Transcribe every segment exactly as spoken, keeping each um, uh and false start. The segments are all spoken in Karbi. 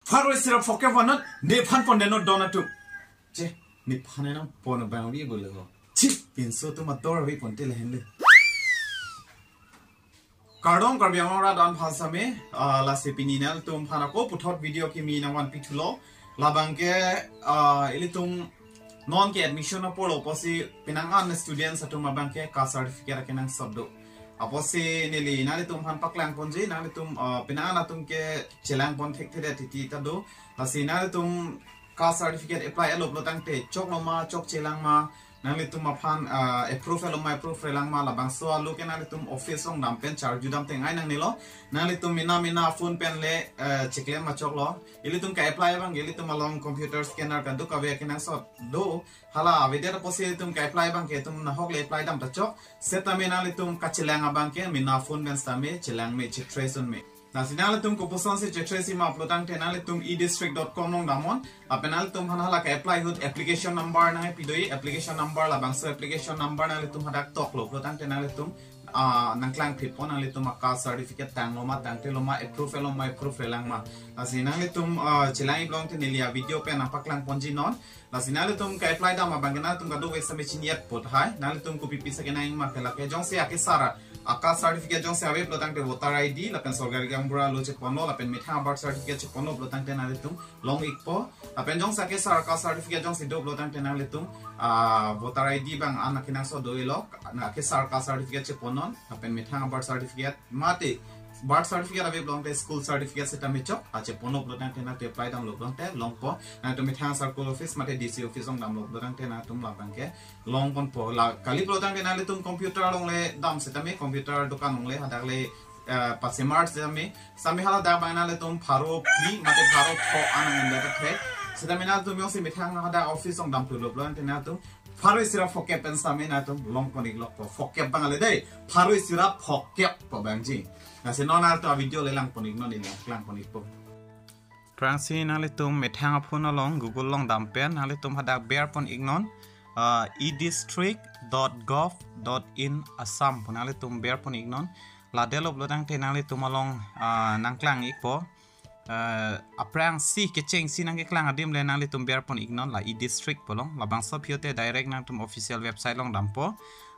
Pharo isi ra phokep vannon, nephan pon detnon don atum. Che, nephan enang pon abang ave bole ho. Chi, pinso atum ador ave pon te lahenle. Kardom Karbi Anglong arat an aphan sitame, ah, lasi pini nanglitum aphan ako puthot video kimi nangvanpi thulo. Labang ke, ah, ilitum non ke admission apor lo apotsi penang an students atum abang ke caste certificate akenangsot do. Apotsi neli nanglitum aphan paklang ponji, nanglitum, ah, penang an atum ke chelang pon thekthedet titi ta do. Lasi nanglitum caste certificate apply-lo pulo tangte choklo ma, chokche lang ma, nanglitum aphan, ah, approve-lo ma, approve-re lang ma, labangso alo ke nanglitum office along dam pen charju dam tengai nangnelo. Nanglitum mena mena phone pen le, eh, cheklem ma choklo. Ilitum ka-apply abang, ilitum along computer scanner kadokave akenangsot do. Hala avedet apotsi ilitum ka-apply abang ke itum nahok le apply dam ta chok. Setame nanglitum kachelang abang ke mena phone pen sitame chelang me, chetrace un me. Lasi nanglitum kopusonsi chetrace ma pulo tangte nanglitum e district dot com along damnon. Lapen nanglitum aphan hala ka-apply ahut application number nangpi do, application number, labangso application number nanglitum hadak toklo pulo tangte nanglitum, ah, nangklang phit pon, nanglitum a-caste certificate tanglo ma, tangtelo ma, approve-lo ma, approve-re lang ma. Lasi nanglitum, ah, chelang-ik pulo tangte neli a-video pen nangpaklang ponji non. Lasi nanglitum ka-apply dam abang ke nanglitum kadokave sitame chini-et po tahai. Nanglitum kopi pisa kenang ma ke lake jongsi akesar a-caste certificate jongsi ave pulo tangte voter I D, lapen sorkari gaonbura alo cheponlo, lapen methang birth certificate cheponlo pulo tangte nanglitum long-ik po. Lapen jongsi akesar caste certificate jongsi do pulo tangte nanglitum, ah, voter I D abang an akenangsot do-iklo, akesar caste certificate cheponnon, lapen methang birth certificate mate birth certificate ave pulo tangte school certificate sitame chok, ah, cheponlo pulo tangte nangtum apply damlo pulo tangte longpo, nangtum methang circle office mate D C office along damlo pulo tangte nangtum labang ke long ponpo. La kali pulo tangte nanglitum computer along le dam sitame, computer dokan along le hadak le, eh, pasemar sitame, sitame hala dak abang nanglitum pharo phli mate pharo pho anang ende ta thek. Sitame nanglitum jongsi methang hadak office along dam thulo pulo tangte nanglitum pharo isi ra phokep pen sitame nanglitum long pon-iklok po. Phokep abang le dei. Pharo isi ra phokep po abangji. Lasi non nanglitum a-video le lang pon-iknon, neli lang pon-ikpo. Aphrangsi nanglitum methang a-phone along Google along dam pen nanglitum hadak ber pon-iknon, ah, e district dot gov dot in Assam pu nanglitum ber pon-iknon. La detlo pulo tangte nanglitum along, ah, nangklang-ik po. Eh, aphrangsi kechengsi nangkeklang adim le nanglitum ber pon-iknon la e district pu along. Labangso aphi te direct nangtum official website along dampo.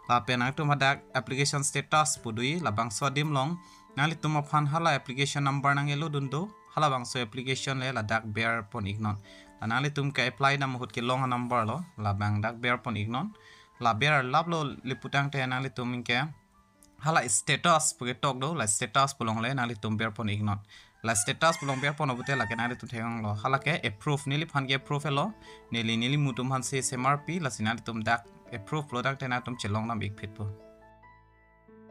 Lapen nangtum hadak application status pu do, labangso adim along nanglitum aphan hala application number nangkelo dun do. Halabangso application le ladak ber pon-iknon. La nanglitum ka-apply dam ahut kelong a-number lo, labang dak ber pon-iknon. La ber laplo le pu tangte nanglitum anke hala status pu ketok do, la status pu along le nanglitum ber pon-iknon. La status pu along ber pon-o pute lake nanglitum theklonglo. Hala ke approve, neliphan ke approve-lo. Neli neli mutum aphansi semarpi, lasi nanglitum dak approve pulo tangte nangtum chelong dam-ik phit po.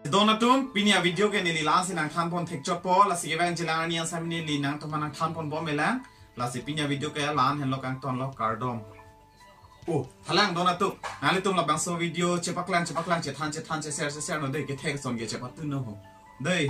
Don atum, pini a-video ke neli la-ansi nangthan pon thekchotpo, lasi kevang chelang arni an sitame neli nangtum aphan nangthan pon bom-e lang. Lasi pini a-video ke la-an henlo, kangtonlo, kardom. Oh, halang don atum. Nanglitum labangso video chepaklang, chepaklang, chethan, chethan, che-share, che-share non dei, kethek ason ke chepatun non ho. Dei.